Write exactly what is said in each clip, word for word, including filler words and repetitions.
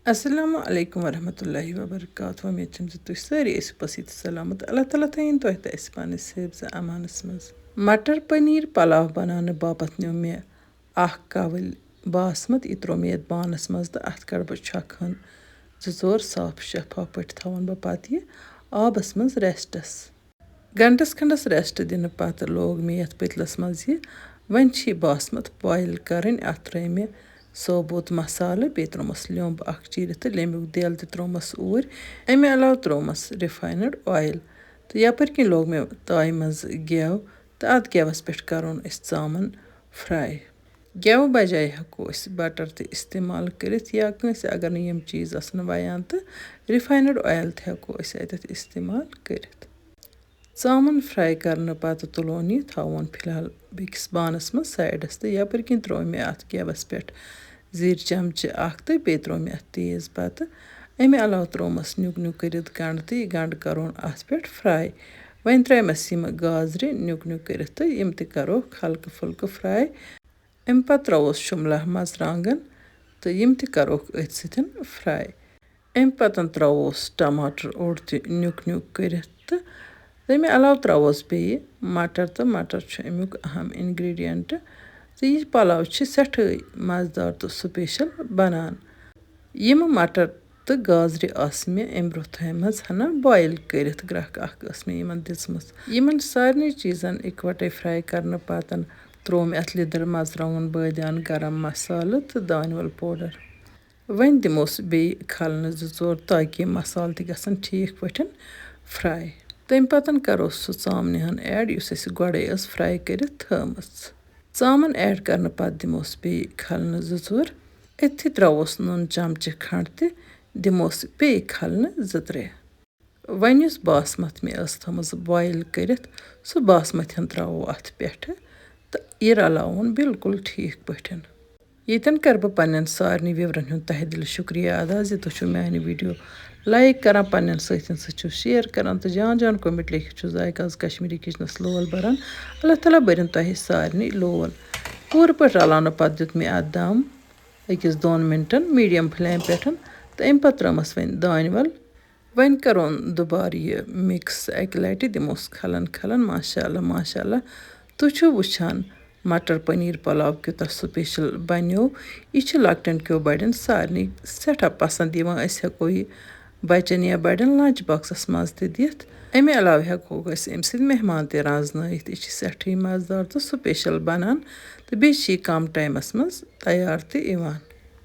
السلام علیکم ورحمۃ اللہ وبرکاتہ۔ وۄمید چھم زِ تُہۍ سٲری ٲسِو پٔزۍ پٲٹھۍ سلامت۔ اللہ تعالیٰ تھٲیِن تۄہہِ تہٕ اَسہِ پانَس حِفظِ امانَس منٛز۔ مٹر پنیر پلاو بناونہٕ باپتھ نیوٗ مےٚ اکھ کاوٕلۍ باسمت۔ یہِ ترٛوو مےٚ یَتھ بانَس منٛز تہٕ اَتھ کَڑٕ بہٕ چھۄکہٕ ہن زٕ ژور صاف شفاف پٲٹھۍ۔ تھاوَن بہٕ پَتہٕ یہِ آبَس منٛز ریسٹَس۔ گھنٹَس کھنٛڈَس ریسٹ دِنہٕ پَتہٕ لوگ مےٚ یَتھ پٔتلَس منٛز یہِ۔ وۄنۍ چھِ یہِ باسمت بویِل کَرٕنۍ۔ اَتھ ترٛٲے مےٚ ثوبوٗت مصالہٕ، بیٚیہِ ترٛوومَس لیوٚمب اَکھ چیٖرِتھ تہٕ لیٚمبیُک دٮ۪ل تہِ ترٛوومَس اوٗرۍ۔ اَمہِ علاوٕ ترٛوومَس refined oil۔ تہٕ یَپٲرۍ کِنۍ لوگ مےٚ تایہِ منٛز گٮ۪و تہٕ اَتھ گٮ۪وَس پٮ۪ٹھ کَرُن اَسہِ ژامَن fry۔ گٮ۪وٕ بجایہِ ہٮ۪کو أسۍ butter تہِ استعمال کٔرِتھ، یا کٲنٛسہِ اگر نہٕ یِم چیٖز آسَن وَیان تہٕ refined oil تہِ ہٮ۪کو أسۍ اَتٮ۪تھ استعمال کٔرِتھ۔ ژامَن fry کرنہٕ پتہٕ تُلون یہِ، تھاوون فی الحال بیٚکِس بانَس منٛز سایڈَس، تہٕ یَپٲرۍ کِنۍ ترٛوو مےٚ اَتھ گٮ۪وَس پٮ۪ٹھ زِرۍ چمچہٕ اَکھ تہٕ بیٚیہِ ترٛوو مےٚ اَتھ تیز پَتہٕ۔ اَمہِ علاوٕ ترٛوومَس نیُک نیُک کٔرِتھ گنٛڈٕ تہٕ یہِ گنٛڈٕ کَرون اَتھ پٮ۪ٹھ fry۔ وۄنۍ ترٛایمَس یِم گازرِ نیُک نیُک کٔرِتھ تہٕ یِم تہِ کَروکھ ہلکہٕ پھُلکہٕ fry۔ اَمہِ پَتہٕ ترٛاووس شُملا مرژٕوانٛگَن تہٕ یِم تہِ کَروکھ أتھۍ سۭتۍ fry۔ اَمہِ پَتہٕ ترٛاووس ٹماٹر اوٚڑ تہِ نیُک نیُک کٔرِتھ تہٕ تَمہِ علاوٕ ترٛاووس بیٚیہِ مٹر، تہٕ مٹر چھُ اَمیُک اہم ingredient۔ تہٕ یہِ پَلاو چھِ سٮ۪ٹھٕے مَزٕدار تہٕ special بَنان۔ یِم مٹر تہٕ گازرِ آسہٕ مےٚ اَمہِ برٛونٛہہ تھایمَژٕ ہنا boil کٔرِتھ، گرٛکھ اَکھ ٲس مےٚ یِمَن دِژمٕژ۔ یِمَن سارنٕے چیٖزَن اِکوَٹَے fry کرنہٕ پَتہٕ ترٛوو مےٚ اَتھ لیٚدٕر، مرژٕوانٛگُن، بٲدیان، گرم مصالہٕ تہٕ دانہِ وَل powder۔ وۄنۍ دِموس بیٚیہِ کھلنہٕ زٕ ژور، تاکہِ یِم مصالہٕ تہِ گژھن ٹھیٖک پٲٹھۍ fry۔ تَمہِ پَتہٕ کَرو سُہ ژامنہِ ہن add، یُس اَسہِ گۄڈَے ٲس fry کٔرِتھ تھٲومٕژ۔ ژامَن add کرنہٕ پَتہٕ دِموس بیٚیہِ کھلنہٕ زٕ ژور۔ أتھی ترٛاووس نُن چمچہٕ کھنٛڈ تہِ دِموس بیٚیہِ کھلنہٕ زٕ ترٛےٚ۔ وۄنۍ یُس باسمت مےٚ ٲس تھٲومٕژ boil کٔرِتھ، سُہ باسمت ہن ترٛاوو اَتھ پٮ۪ٹھٕ تہٕ یہِ رلاوُن بالکل ٹھیٖک پٲٹھۍ۔ ییٚتٮ۪ن کَرٕ بہٕ پنٛنٮ۪ن سارنٕے viewerن ہُنٛد تہہ دِلہٕ شُکریہ ادا زِ تُہۍ چھِو میٛانہِ video like کران، پنٛنٮ۪ن سۭتٮ۪ن سۭتۍ چھِو share کران تہٕ جان جان comment لیکھِتھ چھِو ذائقہ از کشمیٖری kitchenس لول بَران۔ اللہ تعالیٰ بٔرِن تۄہہِ سارنٕے لول۔ پوٗرٕ پٲٹھۍ رلاونہٕ پَتہٕ دیُت مےٚ اَتھ دَم أکِس دۄن مِنٹَن medium flame پٮ۪ٹھ تہٕ اَمہِ پَتہٕ ترٲومَس وۄنۍ دانہِ وَل۔ وۄنۍ کَرون دُبارٕ یہِ mix اَکہِ لَٹہِ، دِموس کھَلَن کھَلَن۔ ماشاء اللہ، ماشاء اللہ، تُہۍ چھِو وٕچھان مٹر پنیر پلاو کیوٗتاہ special بَنیو۔ یہِ چھِ لۄکٹٮ۪ن کیو بَڑٮ۪ن سارنٕے سٮ۪ٹھاہ پَسنٛد یِوان۔ أسۍ ہٮ۪کو یہِ بَچَن یا بَڑٮ۪ن lunch boxس منٛز تہِ دِتھ۔ اَمہِ علاوٕ ہٮ۪کوکھ أسۍ اَمہِ سۭتۍ مہمان تہِ رَزنٲیِتھ۔ یہِ چھِ سٮ۪ٹھٕے مَزٕدار تہٕ special بَنان تہٕ بیٚیہِ چھِ یہِ کَم ٹایمَس منٛز تیار تہِ یِوان۔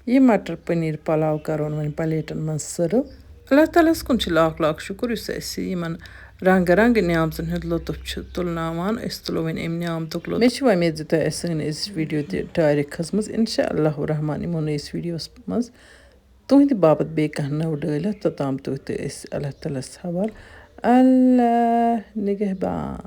یہِ مٹر پنیر پلاو کرون وۄنۍ پلیٹن منٛز serve۔ اللہ تعالیٰ ہس کُن چھُ لاکھ لاکھ شُکر، یُس اسہِ یِمن رنگ رنگ نعمژن ہُنٛد لطف چھُ تُلناوان۔ أسۍ تُلو وۄنۍ امہِ نعمتُک لطف۔ مےٚ چھِ وۄمید زِ تۄہہِ آسہِ سٲنۍ أزِچ video تہِ ٹارِ کھٔژمٕژ۔ انشاء اللہ الرحمن یِمو نٔیِس videoس منٛز تُہنٛدِ باپتھ بیٚیہِ کانٛہہ نٔو ڈٲلۍ ہٮ۪تھ۔ توٚتام تُہۍ تہٕ أسۍ اللہ تعالیٰ ہس حوالہٕ۔ اللہ نگہبان۔